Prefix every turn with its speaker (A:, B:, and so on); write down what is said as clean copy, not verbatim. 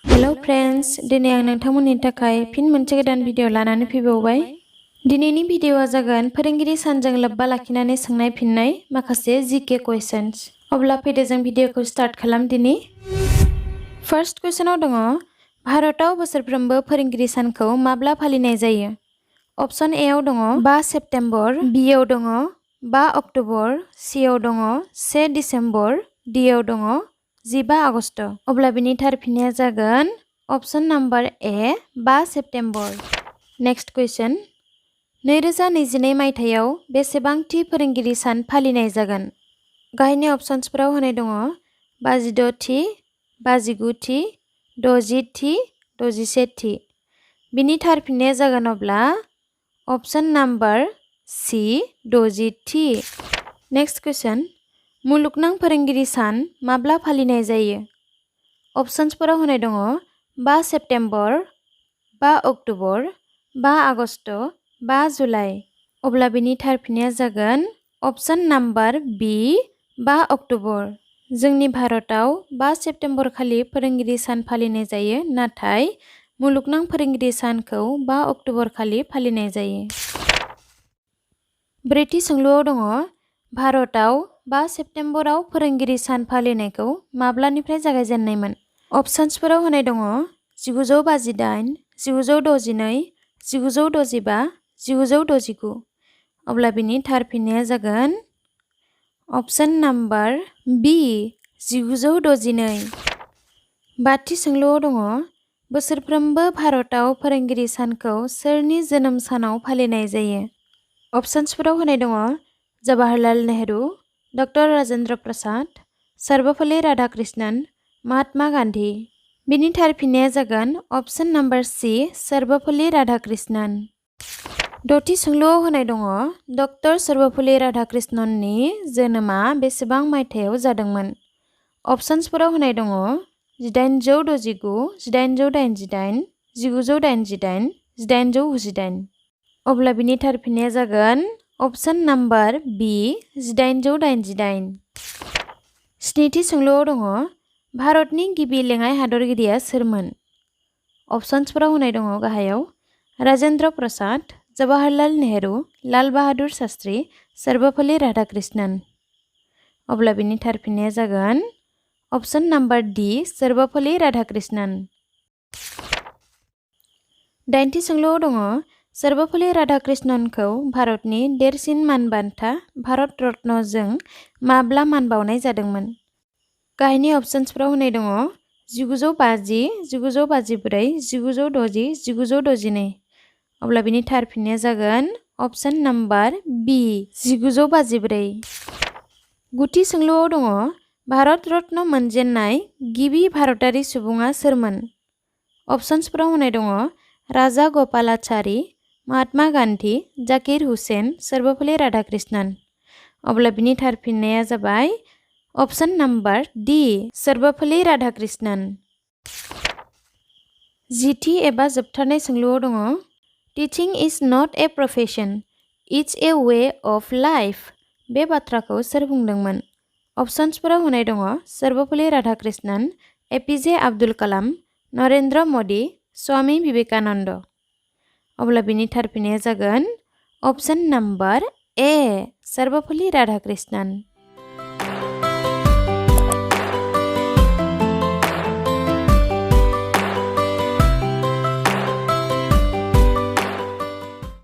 A: Hello friends, दिनै आं नोंथांमोननि थाखाय फिन मोनसे गोदान भिडिअ लानानै फैबावबाय। दिनैनि भिडिअआ जागोन फोरोंगिरि सानजों लोब्बा लाखिनानै सोंनाय फिननाय माखासे जीके क्वेश्चन्स। अब्ला फैदो जों भिडिअखौ स्टार्ट खालामदिनि। फार्स्ट क्वेश्चनाव दङ, भारताव बोसोरफ्रोमबो फोरोंगिरि सानखौ माब्ला फालिनाय जायो? अप्शन ए आव दङ 5 सेप्तेम्बर, बि आव दङ 5 अक्ट'बर, सि आव दङ 1 डिसेम्बर, डि आव दङ 15 आगस्ट। अब्ला बिनि थार फिननाया जागोन अप्शन नाम्बार ए 5 सेप्तेम्बर। नेक्स्ट क्वेश्चन, 2022 मायथाइयाव बेसेबांथि फोरोंगिरि सान फालिनाय जागोन? गाहायनि अप्शन्सफोराव होनाय दङ 56 थि, 59 थि, 60 थि, 61 थि। बिनि थार फिननाया जागोन अब्ला अप्शन नाम्बार सि 60 थि। नेक्स्ट क्वेश्चन, मुलुगनां फोरोंगिरि सान माब्ला फालिनाय जायो? अप्शन्सफोराव होनाय दङ 5 सेप्तेम्बर, 5 अक्ट'बर, 5 आगस्ट, 5 जुलाइ। अब्ला बिनि थार फिननाया जागोन अप्शन नाम्बार बि 5 अक्ट'बर। जोंनि भारताव 5 सेप्तेम्बर खालि फोरोंगिरि सान फालिनाय जायो, नाथाय मुलुगनां फोरोंगिरि सानखौ 5 अक्ट'बर खालि फालिनाय जायो। ब्रैथि सोंलुआव दङ, भारताव 5 सेप्तेम्बराव फोरोंगिरि सान फालिनायखौ माब्लानिफ्राय जागायजेननायमोन? अप्शन्सफोराव होनाय दङ 1958, 1962, 1965, 1969। अब्ला बिनि थार फिननाया जागोन अप्शन नाम्बार बि 1962। बाथि सोंलुआव दङ, बोसोरफ्रोमबो भारताव फोरोंगिरि सानखौ सोरनि जोनोम सानाव फालिनाय जायो? अप्शन्सफोराव होनाय दङ जवाहरलाल नेहरू, डक्टर राजेन्द्र प्रसाद, सर्वपल्ली राधाकृष्णन, महात्मा गान्धी। बिनि थार फिननाया जागोन अप्शन नाम्बार सि सर्वपल्ली राधाकृष्णन। दथि सोंलुआव होनाय दङ, डक्टर सर्वपल्ली राधाकृष्णननि जोनोमा बेसेबां मायथाइयाव जादोंमोन? अप्शन्सफोराव होनाय दङ 1869, 1888, 1988, 1898। अब्ला बिनि थार फिननाया जागोन अप्शन नाम्बार बि 1888। स्निथि सोंलुआव दङ, भारतनि गिबि लेङाइ हादरगिरिया सोरमोन? अप्शन्सफोराव होनाय दङ गाहायाव राजेन्द्र प्रसाद, जवाहरलाल नेहरू, लाल बाहादुर शास्त्री, सर्वपल्ली राधाकृष्णन। अब्ला बिनि थार फिननाया जागोन option number D Sarvepalli Radhakrishnan. दाइनथि सोंलुआव दङ, सर्वपल्ली राधाकृष्णनखौ भारतनि देरसिन मान बान्था भारत रत्नजों माब्ला मान बावनाय जादोंमोन? गाहायनि अप्शन्सफोराव होनाय दङ 1950, 1954, 1960, 1962। अब्ला बिनि थार फिननाया जागोन अप्शन नाम्बार बि 1954। गुथि सोंलुआव दङ, भारत रत्न मोनजेननाय गिबि भारतारि सुबुङा सोरमोन? अप्शन्सफोराव होनाय दङ राजा गपालाचारी, महात्मा गान्धी, जाकिर हुसेन, सर्वपल्ली राधाकृष्णन। अब्ला बिनि थार फिननाया जाबाय option number D Sarvepalli Radhakrishnan. जिथि एबा जोबथारनाय सोंलुआव दङ, teaching is not a profession, it's a way of life. बे बाथ्राखौ सोर बुंदोंमोन? अप्शन्सफोराव होनाय दङ सर्वपल्ली राधाकृष्णन, एपिजे आब्दुल कालाम, नरेन्द्र मदि, स्वामी विवेकानन्द। अब्ला बिनि थार फिननाया जागोन option number A Sarvepalli Radhakrishnan.